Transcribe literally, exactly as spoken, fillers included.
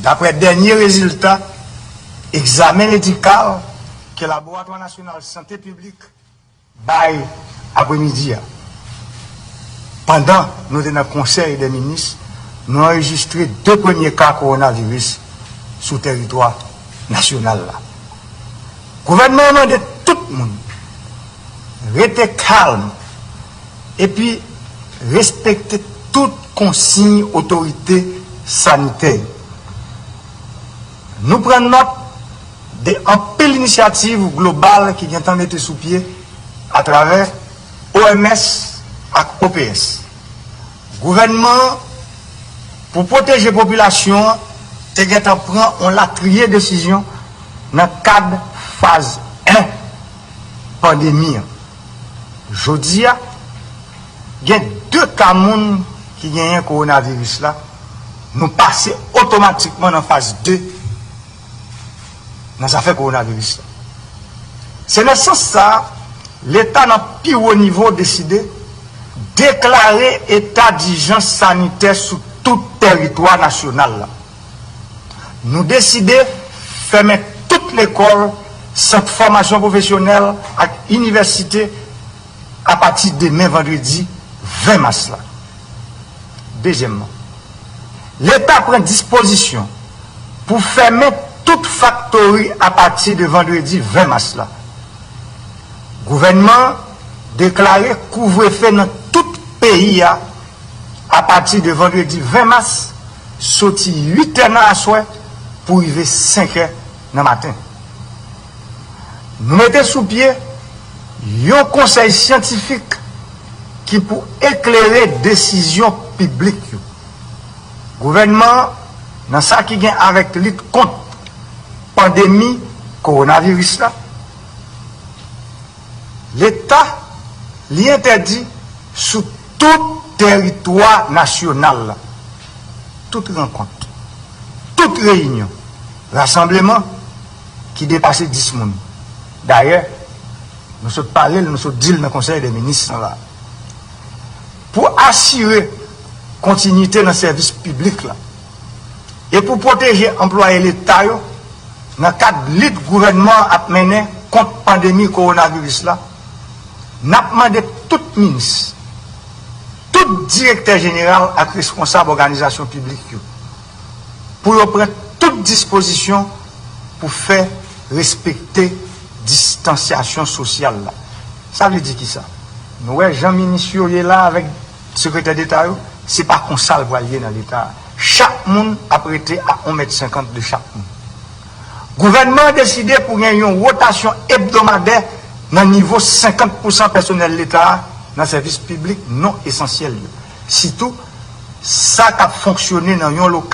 Daprè dènye rezilta egzamen medikal ke Laboratwa Nasyonal Sante Piblik bay apremidi a, pandan nou te nan Konsèy dè Minis, nou anrejistre de premye ka kowonaviris sou tèritwa nasyonal la. Gouvènman an mande tout moun rete kalm epi respekte tout konsiy otorite sanitè yo. Nou pran nòt de anpil inisyativ global ki gentan mete sou pye atravè O M S ak O P S. Gouvènman an, pou pwoteje popilasyon an, te gentan pran yon latriye desizyon nan kad faz en pandemi an. Jodi a, gen de ka moun ki genyen kowonaviris la, nou pase otomatikman nan faz de nan zafè kowonaviris la. Se nan sans sa a, Leta nan pi wo nivo deside deklare eta dijans sanitè sou tout tèritwa nasyonal la. Nou deside fèmen tout lekòl, sant fòmasyon pwofesyonèl ak inivèsite apati demen vandredi ven mas la. Dezyèmman, Leta pran dispozisyon pou fèmen tout faktori apati de vandredi ven mas la. Gouvènman an deklare kouvrefe nan tout peyi a apati de vandredi ven mas, soti uit è nan aswè pou rive senk è nan maten. Nou mete sou pye yon konsèy syantifik ki pou eklere desizyon piblik yo. Gouvènman an, nan sa ki gen avèk lit kont pandemi kowonaviris la, Leta, li entèdi sou tout tèritwa nasyonal la, tout rankont, tout reyinyon, rasanbleman ki depase dis moun. Dayè, nou sot pale l, nou sot di l nan Konsèy dè Minis lan la. Pou asire kontinite nan sèvis piblik la e pou pwoteje anplwaye Leta yo nan kad lit gouvènman an ap mennen kont pandemi kowonaviris la, n ap mande tout minis, tout direktè jeneral ak responsab òganizasyon piblik yo pou yo pran tout dispozisyon pou fè respekte distansyasyon sosyal la. Sa vle di kisa? Nou wè jan minis yo ye la avèk sekretè deta yo, se pa konsa l pral ye nan Leta a. Chak moun ap rete a yon mèt senkant de chak moun. Gouvènman an deside pou gen yon wotasyon ebdomadè nan nivo senkant pousan pèsonèl Leta a nan sèvis piblik non esansyèl yo, sitou sa k ap fonksyone nan yon lokal